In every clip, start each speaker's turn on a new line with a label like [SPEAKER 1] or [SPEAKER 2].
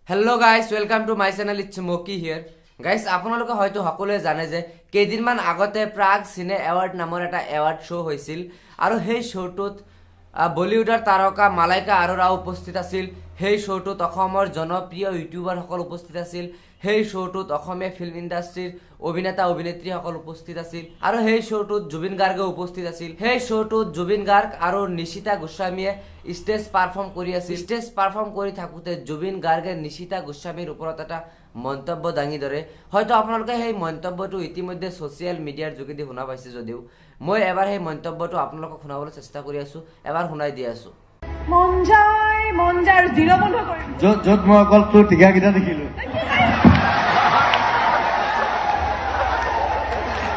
[SPEAKER 1] Hello guys, welcome to my channel, it's Moki here. Guys, আপোনালোকে হয়তো সকলোৱে জানে যে কেইদিনমান আগতে প্ৰাগ চিনে এৱাৰ্ড নামৰ এটা এৱাৰ্ড শ্ব' হৈছিল আৰু সেই শ্ব'টোত বলিউডৰ তাৰকা মালাইকা আৰোৰা উপস্থিত আছিল। সেই শ্ব'টোত অসমৰ জনপ্ৰিয় ইউটিউবাৰসকল উপস্থিত আছিল। সেই শ্ব'টোত অসমীয়া ফিল্ম ইণ্ডাষ্ট্ৰীৰ অভিনেতা অভিনেত্ৰীসকল উপস্থিত আছিল আৰু সেই শ্ব'টোত জুবিন গাৰ্গেও উপস্থিত আছিল। সেই শ্ব'টোত জুবিন গাৰ্গ আৰু নিশিতা গোস্বামীয়ে ষ্টেজ পাৰফৰ্ম কৰি আছিল। ষ্টেজ পাৰফৰ্ম কৰি থাকোঁতে জুবিন গাৰ্গে নিশিতা গোস্বামীৰ ওপৰত এটা মন্তব্য দাঙি ধৰে। হয়তো আপোনালোকে সেই মন্তব্যটো ইতিমধ্যে ছ'চিয়েল মিডিয়াৰ যোগেদি শুনা পাইছে যদিও মই এবাৰ সেই মন্তব্যটো আপোনালোকক শুনাবলৈ চেষ্টা কৰি আছোঁ, এবাৰ শুনাই দি আছোঁ।
[SPEAKER 2] মন যায়, মন যায় আৰু দীনবন্ধ কৰিম।
[SPEAKER 3] য'ত য'ত মই অকল তোৰ টিকাকেইটা দেখিলো,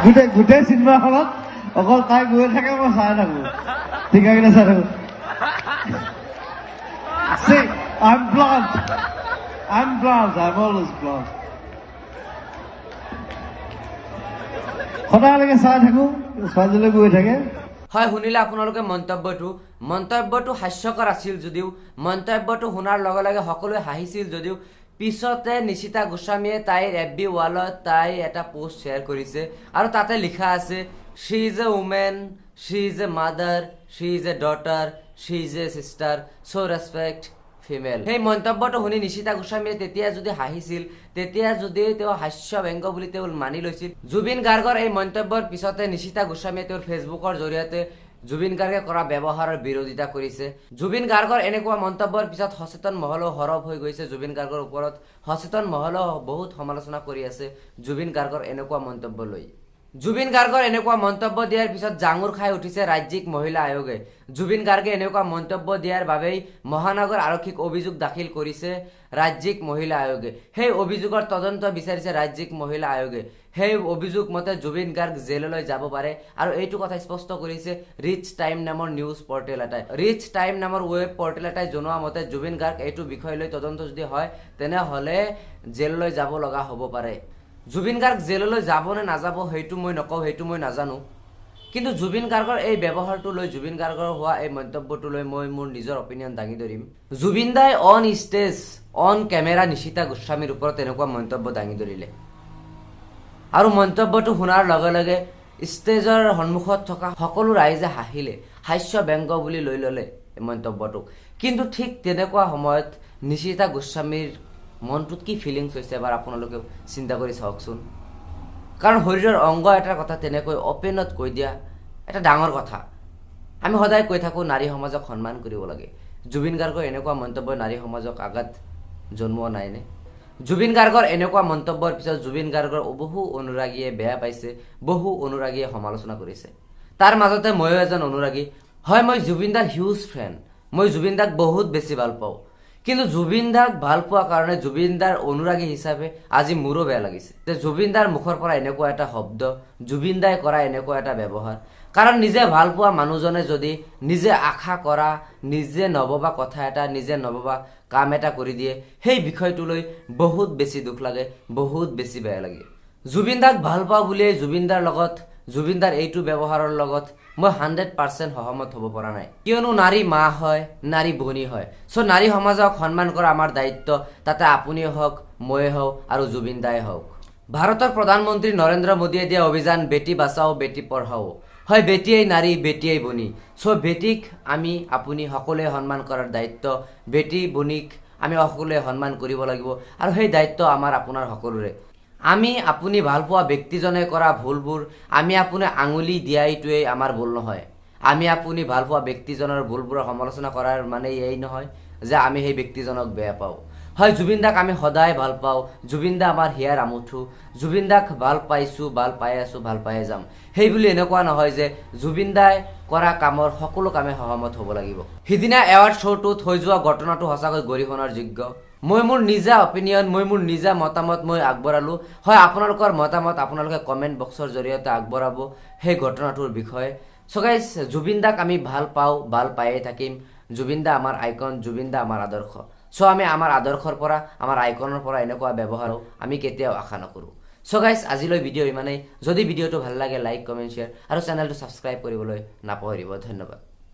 [SPEAKER 3] গোটেই গোটেই চিনেমাখনত অকল তাই গৈ থাকে, মই চাই থাকো, টিকাকেইটা চাই থাকো। See, I'm blunt. I'm blunt. I'm always blunt. সদায় এনেকে চাই থাকো, ছোৱালীজনী গৈ থাকে।
[SPEAKER 1] হয়, শুনিলে আপোনালোকে মন্তব্যটো। মন্তব্যটো হাস্যকৰ আছিল যদিও, মন্তব্যটো শুনাৰ লগে লগে সকলোৱে হাঁহিছিল যদিও, পিছতে নিশিতা গোস্বামীয়ে তাইৰ এফ বি ৱালত তাই এটা পোষ্ট শ্বেয়াৰ কৰিছে আৰু তাতে লিখা আছে, "She is a woman, she is a mother, she is a daughter, she is a sister, so respect female." সেই মন্তব্যটো শুনি নিশিতা গোস্বামীয়ে তেতিয়া যদি হাঁহিছিল, তেতিয়া যদি তেওঁ হাস্য ব্যংগ বুলি তেওঁ মানি লৈছিল, জুবিন গাৰ্গৰ এই মন্তব্যৰ পিছতে নিশিতা গোস্বামীয়ে তেওঁৰ ফেচবুকৰ জৰিয়তে জুবিন গাৰ্গে কৰা ব্যৱহাৰৰ বিৰোধিতা কৰিছে। জুবিন গাৰ্গৰ এনেকুৱা মন্তব্যৰ পিছত সচেতন মহলো সৰব হৈ গৈছে জুবিন গাৰ্গৰ ওপৰত। সচেতন মহলো বহুত সমালোচনা কৰি আছে জুবিন গাৰ্গৰ এনেকুৱা মন্তব্য লৈ। জুবিন গাৰ্গৰ এনেকুৱা মন্তব্য দিয়াৰ পিছত জাঙুৰ খাই উঠিছে ৰাজ্যিক মহিলা আয়োগে। জুবিন গাৰ্গে এনেকুৱা মন্তব্য দিয়াৰ বাবেই মহানগৰ আৰক্ষীক অভিযোগ দাখিল কৰিছে ৰাজ্যিক মহিলা আয়োগে। সেই অভিযোগৰ তদন্ত বিচাৰিছে ৰাজ্যিক মহিলা আয়োগে। সেই অভিযোগ মতে জুবিন গাৰ্গ জেললৈ যাব পাৰে আৰু এইটো কথা স্পষ্ট কৰিছে ৰিচ টাইম নামৰ নিউজ পৰ্টেল এটাই। ৰিচ টাইম নামৰ ৱেব পৰ্টেল এটাই জনোৱা মতে জুবিন গাৰ্গ এইটো বিষয় লৈ তদন্ত যদি হয়, তেনেহ'লে জেললৈ যাব লগা হ'ব পাৰে। জুবিন গাৰ্গ জেললৈ যাব নে নাযাব সেইটো মই নকওঁ, সেইটো মই নাজানো। কিন্তু জুবিন গাৰ্গৰ এই ব্যৱহাৰটো লৈ, জুবিন গাৰ্গৰ হোৱা এই মন্তব্যটো লৈ মই মোৰ নিজৰ অপিনিয়ন দাঙি ধৰিম। জুবিন দাই on stage, on camera Nishita গোস্বামীৰ ওপৰত তেনেকুৱা মন্তব্য দাঙি ধৰিলে আৰু মন্তব্যটো শুনাৰ লগে লগে ষ্টেজৰ সন্মুখত থকা সকলো ৰাইজে হাঁহিলে, হাস্য ব্যংগ বুলি লৈ ল'লে এই মন্তব্যটোক। কিন্তু ঠিক তেনেকুৱা সময়ত নিশিতা গোস্বামীৰ মনটোত কি ফিলিংছ হৈছে, এবাৰ আপোনালোকেও চিন্তা কৰি চাওকচোন। কাৰণ শৰীৰৰ অংগ এটাৰ কথা তেনেকৈ অপেনত কৈ দিয়া এটা ডাঙৰ কথা। আমি সদায় কৈ থাকোঁ, নাৰী সমাজক সন্মান কৰিব লাগে। জুবিন গাৰ্গৰ এনেকুৱা মন্তব্যই নাৰী সমাজক আঘাত জন্মোৱা নাইনে? জুবিন গাৰ্গৰ এনেকুৱা মন্তব্যৰ পিছত জুবিন গাৰ্গৰ বহু অনুৰাগীয়ে বেয়া পাইছে, বহু অনুৰাগীয়ে সমালোচনা কৰিছে। তাৰ মাজতে ময়ো এজন অনুৰাগী হয়। মই জুবিন দাৰ হিউজ ফেন। মই জুবিন দাক বহুত বেছি ভাল পাওঁ। কিন্তু জুবিন দাক ভাল পোৱা কাৰণে জুবিন দাৰ অনুৰাগী হিচাপে আজি মোৰো বেয়া লাগিছে যে জুবিন দাৰ মুখৰ পৰা এনেকুৱা এটা শব্দ, জুবিন দাই কৰা এনেকুৱা এটা ব্যৱহাৰ। কাৰণ নিজে ভাল পোৱা মানুহজনে যদি নিজে আশা কৰা, নিজে নভবা কথা এটা, নিজে নভবা কাম এটা কৰি দিয়ে, সেই বিষয়টোলৈ বহুত বেছি দুখ লাগে, বহুত বেছি বেয়া লাগে। জুবিন দাক ভাল পাওঁ বুলিয়েই জুবিন দাৰ লগত, জুবিন দাৰ এইটো ব্যৱহাৰৰ লগত মই 100% সহমত হ'ব পৰা নাই। কিয়নো নাৰী মা হয়, নাৰী ভনী হয়। চ' নাৰী সমাজক সন্মান কৰা আমাৰ দায়িত্ব। তাতে আপুনিয়ে হওক, ময়ে হওক আৰু জুবিন দাই হওক। ভাৰতৰ প্ৰধানমন্ত্ৰী নৰেন্দ্ৰ মোদীয়ে দিয়া অভিযান বেটী বাচাও বেটী পঢ়াও। হয়, বেটীয়েই নাৰী, বেটীয়েই ভনী। চ' বেটীক আমি আপুনি সকলোৱে সন্মান কৰাৰ দায়িত্ব। বেটী ভনীক আমি সকলোৱে সন্মান কৰিব লাগিব আৰু সেই দায়িত্ব আমাৰ আপোনাৰ সকলোৰে। আমি আপুনি ভাল পোৱা ব্যক্তিজনে কৰা ভুলবোৰ আমি আপুনি আঙুলি দিয়াইটোৱেই আমাৰ ভুল নহয়। আমি আপুনি ভাল পোৱা ব্যক্তিজনৰ ভুলবোৰৰ সমালোচনা কৰাৰ মানে এই নহয় যে আমি সেই ব্যক্তিজনক বেয়া পাওঁ। হয়, জুবিন দাক আমি সদায় ভাল পাওঁ। জুবিন দা আমাৰ হিয়াৰ আমঠু। জুবিন দাক ভাল পাইছোঁ, ভাল পাই আছোঁ, ভাল পাই যাম। সেই বুলি এনেকুৱা নহয় যে জুবিন দাই কৰা কামৰ সকলো কামে সহমত হ'ব লাগিব। সিদিনা এৱাৰ্ড শ্ব'টোত হৈ যোৱা ঘটনাটো সঁচাকৈ গৰিহণাৰ যোগ্য। মই মোৰ নিজা অপিনিয়ন, মই মোৰ নিজা মতামত মই আগবঢ়ালোঁ। হয়, আপোনালোকৰ মতামত আপোনালোকে কমেণ্ট বক্সৰ জৰিয়তে আগবঢ়াব সেই ঘটনাটোৰ বিষয়ে। চ' গাইজ, জুবিন দাক আমি ভাল পাওঁ, ভাল পায়ে থাকিম। জুবিন দা আমাৰ আইকন, জুবিন দা আমাৰ আদৰ্শ। চ' আমি আমাৰ আদৰ্শৰ পৰা, আমাৰ আইকনৰ পৰা এনেকুৱা ব্যৱহাৰো আমি কেতিয়াও আশা নকৰোঁ। চ' গাইজ, আজিলৈ ভিডিঅ' ইমানেই। যদি ভিডিঅ'টো ভাল লাগে, লাইক, কমেণ্ট, শ্বেয়াৰ আৰু চেনেলটো ছাবস্ক্ৰাইব কৰিবলৈ নাপাহৰিব। ধন্যবাদ।